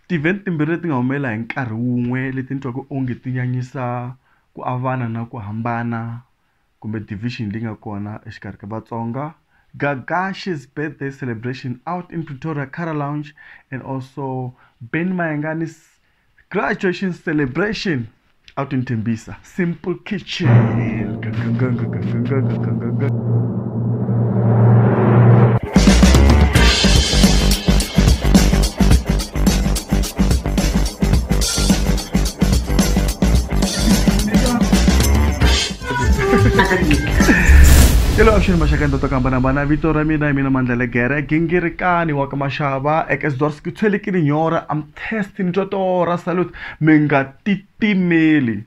Ti-event timbirhi leti nga humelela hi nkarhi wun'we leti ni twaku onge ti nyanyisa ku avana na ku hambana kumbe division leyi nga kona exikarhi ka Vatsonga. Gagash's birthday celebration out in Pretoria Cara Lounge, and also Benny Mayangani's graduation celebration out in Tembisa. Simple Kitchen. Hello, avuxeni maxaka to hambanahambana. Vito ra mina hi mina Mandla Legere, gingirikani wa ka Maxava, eka Zdorski tshwelekini nyora. I'm testing ntotora. Salute. Mi nga titimeli.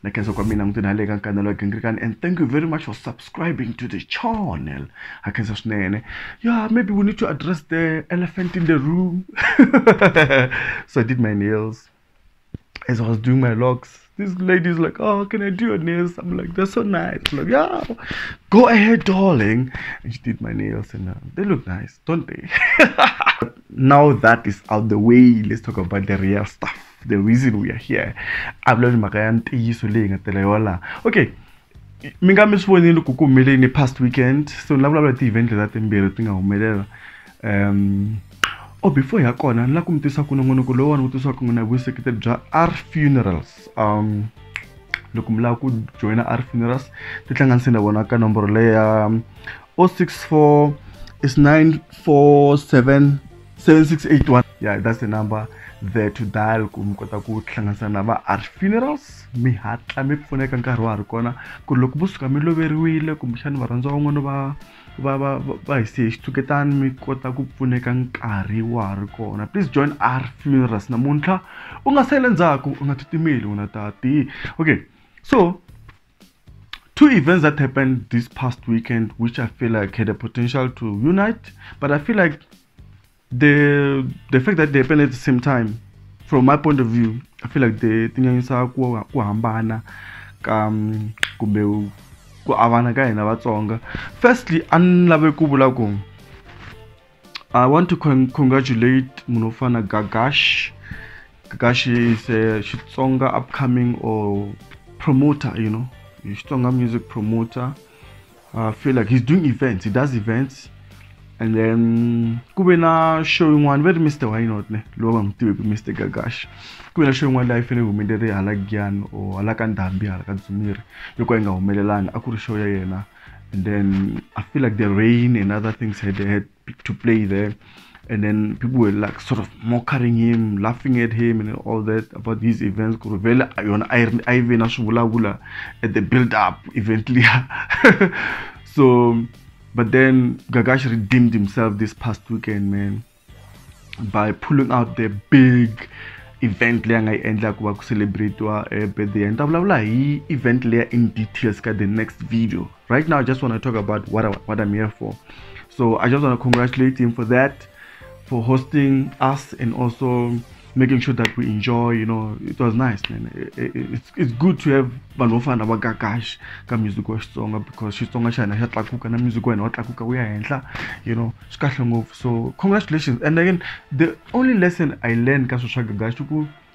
Na khensa kwa mina n'wini hale ka nkanelo wa gingirikani, and thank you very much for subscribing to the channel. Ha khensa swinene. Yeah, maybe we need to address the elephant in the room. So I did my nails. As I was doing my locks, this lady's like, oh, can I do your nails? I'm like, that's so nice. I'm like, yeah, go ahead, darling. And she did my nails, and they look nice, don't they? Now that is out the way, let's talk about the real stuff, the reason we are here. Okay, mi nga mi swi vonile ku ku humeleni past weekend, so ni vulavula ti-event leti timbirhi ti nga humelela. Oh, before ya kona ni lava ku mi tisa ku nongonoko lowuwani wu tisiwaka n'wina vuseketeri bya R Funerals. Loko mi lava ku joyina R Funerals, tihlanganise na vona ka nomboro leyi ya 064 is 947 7681. Yeah, that's the number there to dial ku mi kota ku tihlanganisa na va R Funerals. Mi hatla mi pfuneka nkarhi wa ha ri kona, ku loko vo suka mi loveriwile kumbexani varhandziwa van'wana va hi siye xitshuketani, mi kota ku pfuneka nkarhi wa ha ri kona. Please join R Funerals namuntlha, u nga sele ndzhaku, u nga titimeli, u na tati. Okay, so two events that happened this past weekend which I feel like had a potential to unite, but I feel like the fact that they happened at the same time, from my point of view, I feel like they tinyanyisa ku hambana ka kumbe ku avana ka hina Vatsonga. Firstly, a ni lave ku vula ku I want to congratulate munhu wo fana Gagash. Gagash is a Xitsonga upcoming or promoter, you know, Xitsonga music promoter. I feel like he's doing events, he does events. And then ku ve na show yin'wana va ri Mr Why Not ne, lowu va n'wi tiveki Mr Gagash. Ku ve na show yin'wana leyi a yi fanele yi humeleri hala Giyani or hala ka Ndhambi, hala ka Dzumeri, yo ka yi nga humelelanga, a ku ri show ya yena. And then I feel like the rain and other things had to play there. And then people were like sort of mocking him, laughing at him and all that about these events. Ku ri vhele yona a yi ve na swivulavula at the build up event liya. So, but then Gagash redeemed himself this past weekend, man, by pulling out the big event leyi a nga yi endla ku va ku celebrate-iwa birthday. Ni ta vulavula hi event leya in details ka the next video. Right now, I just want to talk about what I'm here for. So I just want to congratulate him for that, for hosting us and also making sure that we enjoy. You know, it was nice, man. It's good to have vanhu vo fana na va Gagash ka music wa Xitsonga, because Xitsonga xa hina xa tlakuka na music wa hina wa tlakuka wu ya henhla, you know, swi kahle ngopfu. So congratulations. And again, the only lesson I learned ka swilo swa Gagash i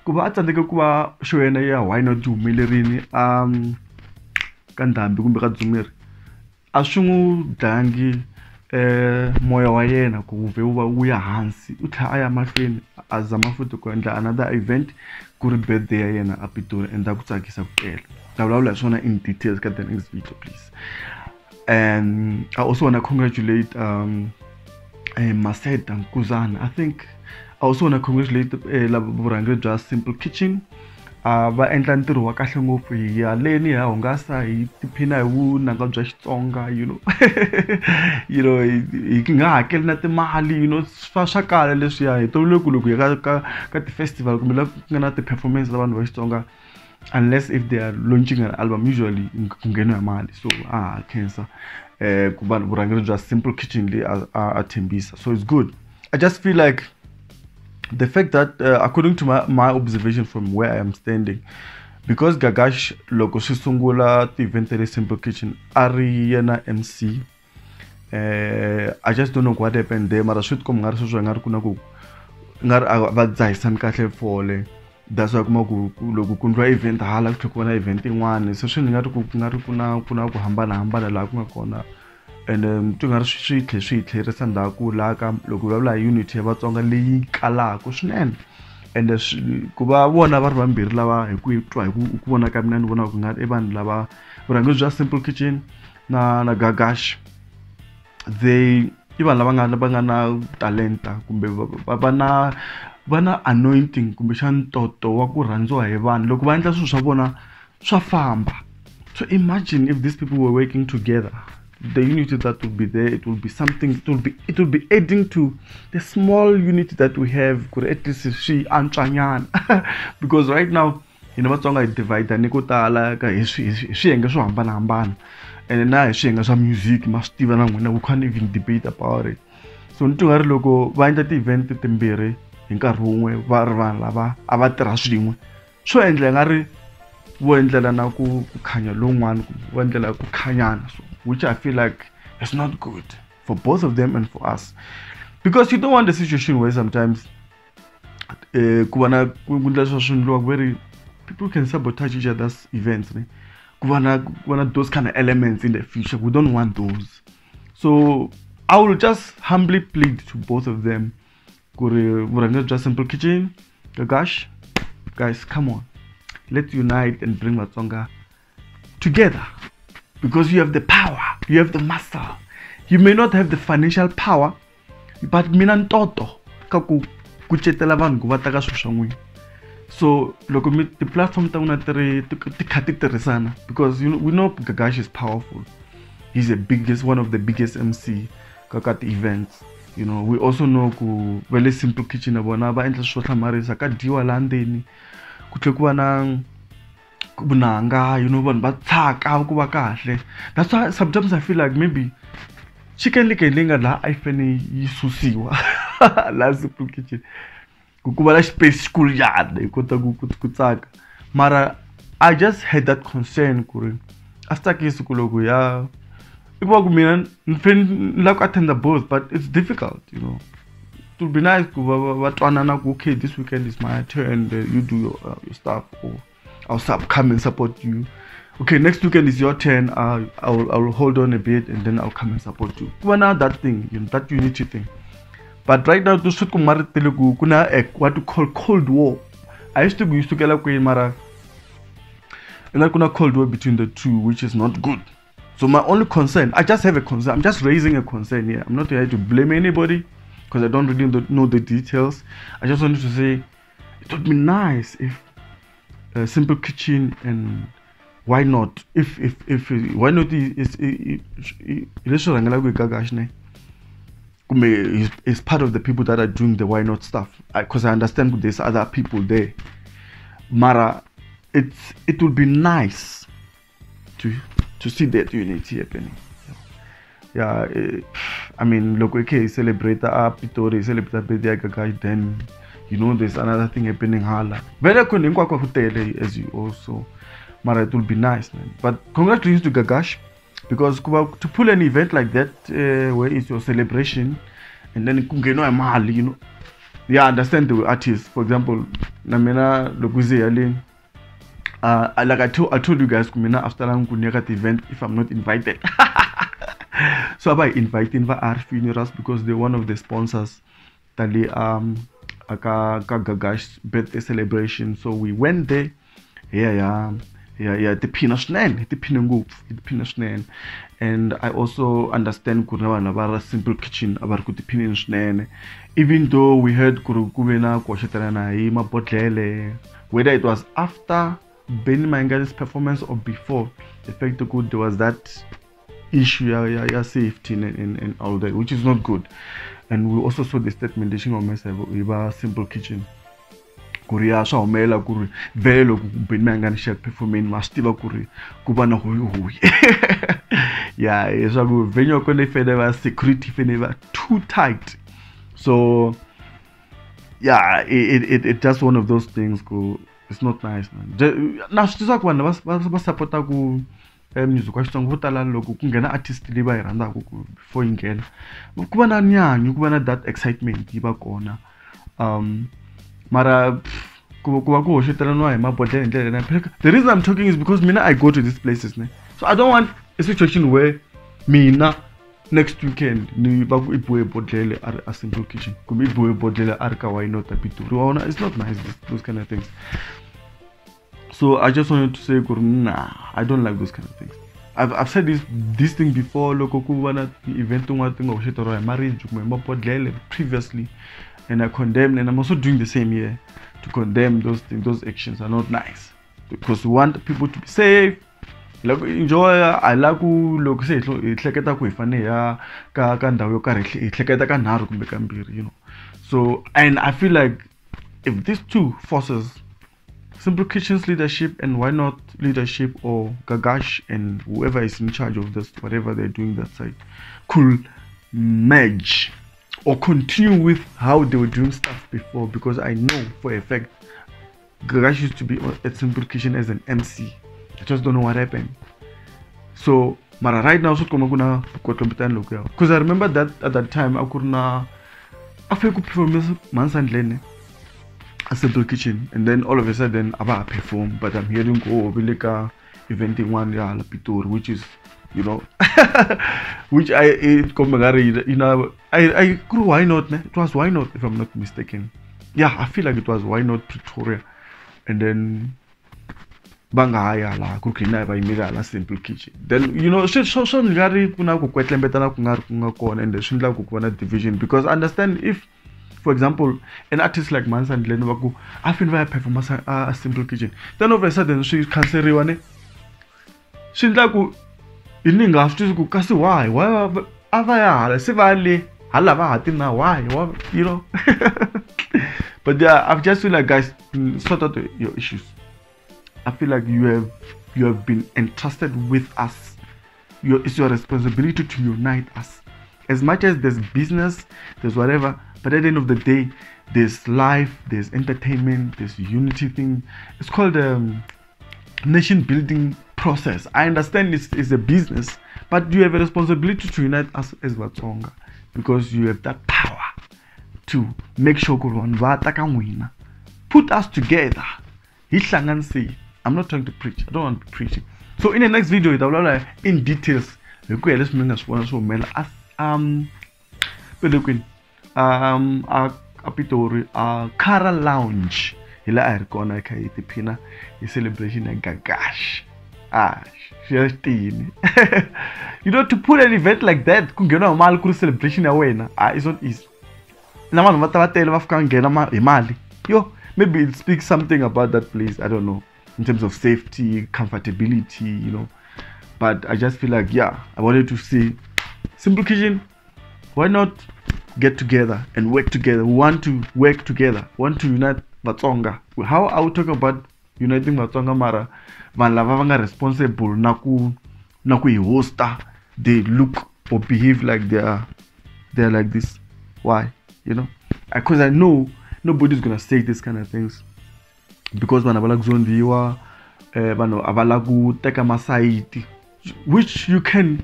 ku va a tsandzeke ku va show yena ya Why Not yi humelerini ka Ndhambi kumbe ka Dzumeri, a swi n'wi dlayangi moya wa yena ku wu vhe wu va wu ya hansi. U tlhela a ya mahlweni a zama futhi ku endla another event ku ri birthday ya yena a Pitori, and ku tsakisa ku tele. Ta vulavula hi swona in details ka the next video, please. And I also want to congratulate Maseda Nkuzana. I think I also want to congratulate vurhangeri bya Simple Kitchen. Va endla ntirho wa kahle ngopfu. Hi ya leni hi hungasa, hi tiphina hi vunanga bya Xitsonga, you know. You know, hi nga hakeli na timali, you know, swa kala leswiya. Hi tolovele ku loko hi ya ka ti-festival kumbe la ku nga na ti-performance ta vanhu va Xitsonga, unless if they are launching an album, usually ku ngheniwa hi mali. So a khensa ku vanhu vurhangeri bya Simple Kitchen leyi a Tembisa. So it's good. I just feel like the fact that according to my observation from where I am standing, because Gagash loko swi sungula ti-event ta le Simple Kitchen a ri yena MC, I just don't know what happened there, mara swi tikomba nga ri sweswo nga ri ku na ku nga ri a va dzahisani kahle fole. That's why kuma ku loko ku endliwa event hala ku tlhela ku va na event yin'wana, se swi ni nga ri ku nga ri ku na ku na ku hambanahambana laha ku nga kona. And ti nga ri swi tlhe swi hi tlherisa ndzhaku laha ka loko vulavula hi unity ya Vatsonga leyi kalaka swinene. And ku va vona va ri vambirhi lava hi ku twa hi ku vona ka mina ni vona ku nga ri i vanhu lava vurhangeri bya Simple Kitchen na Gagash, they i vanhu lava nga na talenta kumbe va na anointing kumbexana ntoto wa ku rhandziwa hi vanhu. Loko va endla swilo swa vona swa famba. So imagine if these people were working together, the unity that will be there, it will be something, it will be adding to the small unity that we have, ku ri at least swi antswanyana. Because right now hina Vatsonga hi divide ni ko tala ka hi swiyenge swo hambanahambana, and na hi swiyenge swa music ma swi tiva na n'wina, we can't even debate about it. So ni twa nga ri loko va endla ti-event timbirhi hi nkarhi wun'we va ri vanhu lava a va tirha swin'we, swo endla nga ri vo endlela na ku khanya lowun'wana, kumbe vo endlela ku khanyana, so which I feel like it's not good for both of them and for us, because you don't want the situation where sometimes ku va na ku endla leswi swi endliwaka very people can sabotage each other's events, ne? Ku va na those kind of elements in the future. We don't want those. So I will just humbly plead to both of them, ku ri vurhangeri bya Simple Kitchen, Gagash, guys, come on, let's unite and bring Vatsonga together, because you have the power, you have the muscle. You may not have the financial power, but mina ntoto ka ku kucetela vanhu ku va ta ka swilo swa n'wina. So loko mi ti-platform ta n'wina ti ri ti kha ti tirhisana, because you know, we know Gagash is powerful. He's the biggest, one of the biggest MC ka ka ti-events. You know, we also know ku va le Simple Kitchen na vona va endla swo hlamarisa, ka dyiwa laha ndzeni, ku tlhela ku va na vunanga, you know, vanhu va tsaka ku va kahle. That's why sometimes I feel like maybe Chicken Licken leyi nga laha a yi fanele yi susiwa laha Simple Kitchen, ku va na space xikulu nyana hi kota ku tsaka. Mara I just had that concern ku ri a swi tsakisi ku loko ya i ku va ku mina ni fanele ni lava ku attend both, but it's difficult, you know. It would be nice ku va twanana ku okay, this weekend is my turn, you do your stuff, or I'll come and support you. Okay, next weekend is your turn, I will hold on a bit and then I'll come and support you. Ku va na that thing, you know, that unity thing. But right now, to swi kuma ri tele ku na a what you call cold war. I used to be used to kela kwini mara and ku na cold war between the two, which is not good. So my only concern, I just have a concern. I'm just raising a concern here. I'm not here to blame anybody because I don't really know the details. I just wanted to say it would be nice if Simple Kitchen and why not? If why not is leswi rhangelaka hi Gagash ne? Kumbe is part of the people that are doing the why not stuff, because I understand there's other people there. Mara, it would be nice to see that unity happening. Yeah, I mean, look, okay, celebrate Pitori, celebrate birthday Gagash, then you know there's another thing happening hala. Very good, as you also. Mara, it will be nice, man. But congratulations to Gagash, because to pull an event like that, where it's your celebration, and then you know, yeah, I understand the artists. For example, Namena Lokuze Ali. Like I told you guys, mina after I'm at event if I'm not invited. So I inviting va R Funerals because they're one of the sponsors. Tali aka Gagash birthday celebration. So we went there. Yeah, tiphina swinene, tiphina ngopfu, tiphina swinene. And I also understand ku ri na vanhu va Simple Kitchen a va ri ku tiphineni swinene, even though we heard ku ri ku ve na ku hoxetelana hi mabodhlele, whether it was after Benny Mayangani's performance or before, the fact that there was that issue ya safety and all that, which is not good. And we also saw the statement lexi nga humesa hi va Simple Kitchen ku ri ya swa humelela ku ri vhele loko Benny Mayengani xi ya performeni ma swi tiva ku ri ku va na hoyihoyi. Yeah, leswaku venue ya kona yi fanele va security yi fanele va too tight. So yeah, it just one of those things ku it's not nice, man. Na swi twisisa ku vanhu va support-a ku music wa Xitsonga vo tala loko ku nghena artist leyi va yi rhandzaka ku before yi nghena ku va na nyanyu, ku va na that excitement yi va kona. Mara ku va ku hoxetelaniwa hi mabodhlele hi ndlela leyi. The reason I'm talking is because mina I go to these places, ne? So I don't want a situation where mina next weekend ni va ku i biwe bodhlele a ri a Simple Kitchen kumbe i biwe bodhlele a ri ka Why Not a Pitori. Wa vona, it's not nice, those kind of things. So I just wanted to say ku ri nah, I don't like those kind of things. I've said this thing before, loko ku va na event tin'wana ti nga hoxeteriwa hi maribye kumbe hi mabodhlele previously, and I condemned, and I'm also doing the same here to condemn those things. Those actions are not nice because we want people to be safe. Loko enjoy, I like ku loko se hi hleketa ku hi fanele hi ya ka ndhawu yo karhi, hi hleketa ka nharhu kumbe ka mbirhi, you know. So, and I feel like if these two forces, Simple Kitchen's leadership and Why Not leadership, or Gagash and whoever is in charge of this, whatever they're doing that side, could merge or continue with how they were doing stuff before, because I know for a fact Gagash used to be at Simple Kitchen as an MC. I just don't know what happened. So, mara right now, because I remember that at that time, I couldn't perform Mansandlene a Simple Kitchen, and then all of a sudden I perform, but I'm hearing go Vileka event in one ya Pitori, which is, you know, which I it you know, I grew Why Not, man. It was Why Not, if I'm not mistaken. Yeah, I feel like it was Why Not Pretoria, and then banga haya la ku khina va yimela la Simple Kitchen. Then, you know, swi nga ri ku na ku kwetlembetana ku nga ri ku nga kona, and swi endla ku ku va na division, because understand if, for example, an artist like Mansandleni va ku a fini va ya perform a Simple Kitchen, then all of a sudden swi canceriwa ne, swi endla ku hi ni nga swi twisi ku kasi why a va ya hala se va le hala va ha ti na why, you know. But yeah, I just feel like, guys, sort out your issues. I feel like you have been entrusted with us. It's your responsibility to unite us. As much as there's business, there's whatever, but at the end of the day, there's life, there's entertainment, there's unity thing. It's called nation building process. I understand it's a business, but you have a responsibility to unite us as Vatsonga, because you have that power to make sure put us together. I'm not trying to preach. I don't want to be preaching. So in the next video, in details, Pitori, Cara Lounge. Hi la a hi ri kona hi kha hi tiphina hi celebration ya Gagash. Ah, xi. You know, to put an event like that, ku ngheniwa hi mali ku ri celebration ya wena, ah, it's not easy. Na vanhu va ta va tele va fika nghena hi mali. Yo, maybe it speaks something about that place, I don't know, in terms of safety, comfortability, you know. But I just feel like, yeah, I wanted to see Simple Kitchen. Why not get together and work together? We want to work together. We want to unite Vatsonga. How are we talking about uniting Vatsonga mara vanhu lava va nga responsible na ku hi hosta, they look or behave like they're like this? Why? You know? Because I know nobody's gonna say this kind of things, because vanhu va lava ku zondiwa, vanhu a va lava ku teka masayiti, which you can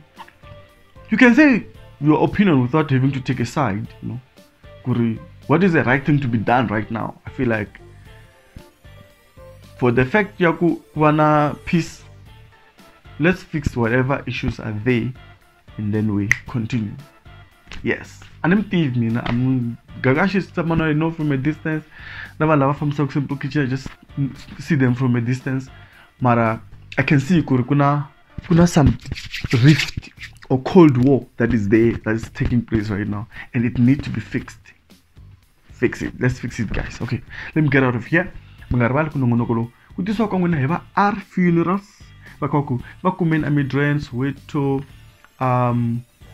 say your opinion without having to take a side, you know. Kuri, what is the right thing to be done right now? I feel like for the fact ya ku va na peace, let's fix whatever issues are there and then we continue. Yes, and I'm thief mina. I'm Gagash is someone I know from a distance. Na vanhu lava fambisaka Simple Kitchen, I just see them from a distance. Mara, I can see kuri kuna some rift or cold war that is there, that is taking place right now, and it needs to be fixed. Fix it. Let's fix it, guys. Okay, let me get out of here. Mi nga rivali ku nongonoko lowu ku tisiwa ka n'wina hi va R Funerals, va kha ku va kumeni eMidrand, Soweto,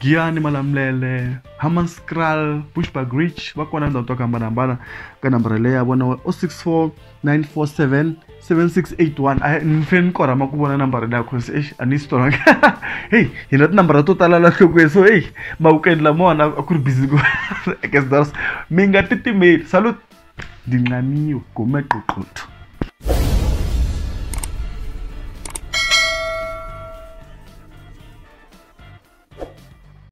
Giyani, Malamulele, Hammanskraal, Bushbuck Ridge, va kona ndhawu to hambanahambana. Ka nambara leyi ya vona 064 947 7681. A ni fanele ni korhama ku vona nambara leyi, cause eish a ni swi tonanga. Hey, hi na tinambara to tala la nhlokweni, so hey, mawukeni lamawani a ku ri busy ku I guess that's mi nga titimeli. Salute, ndinqaniwe gume qoqotho.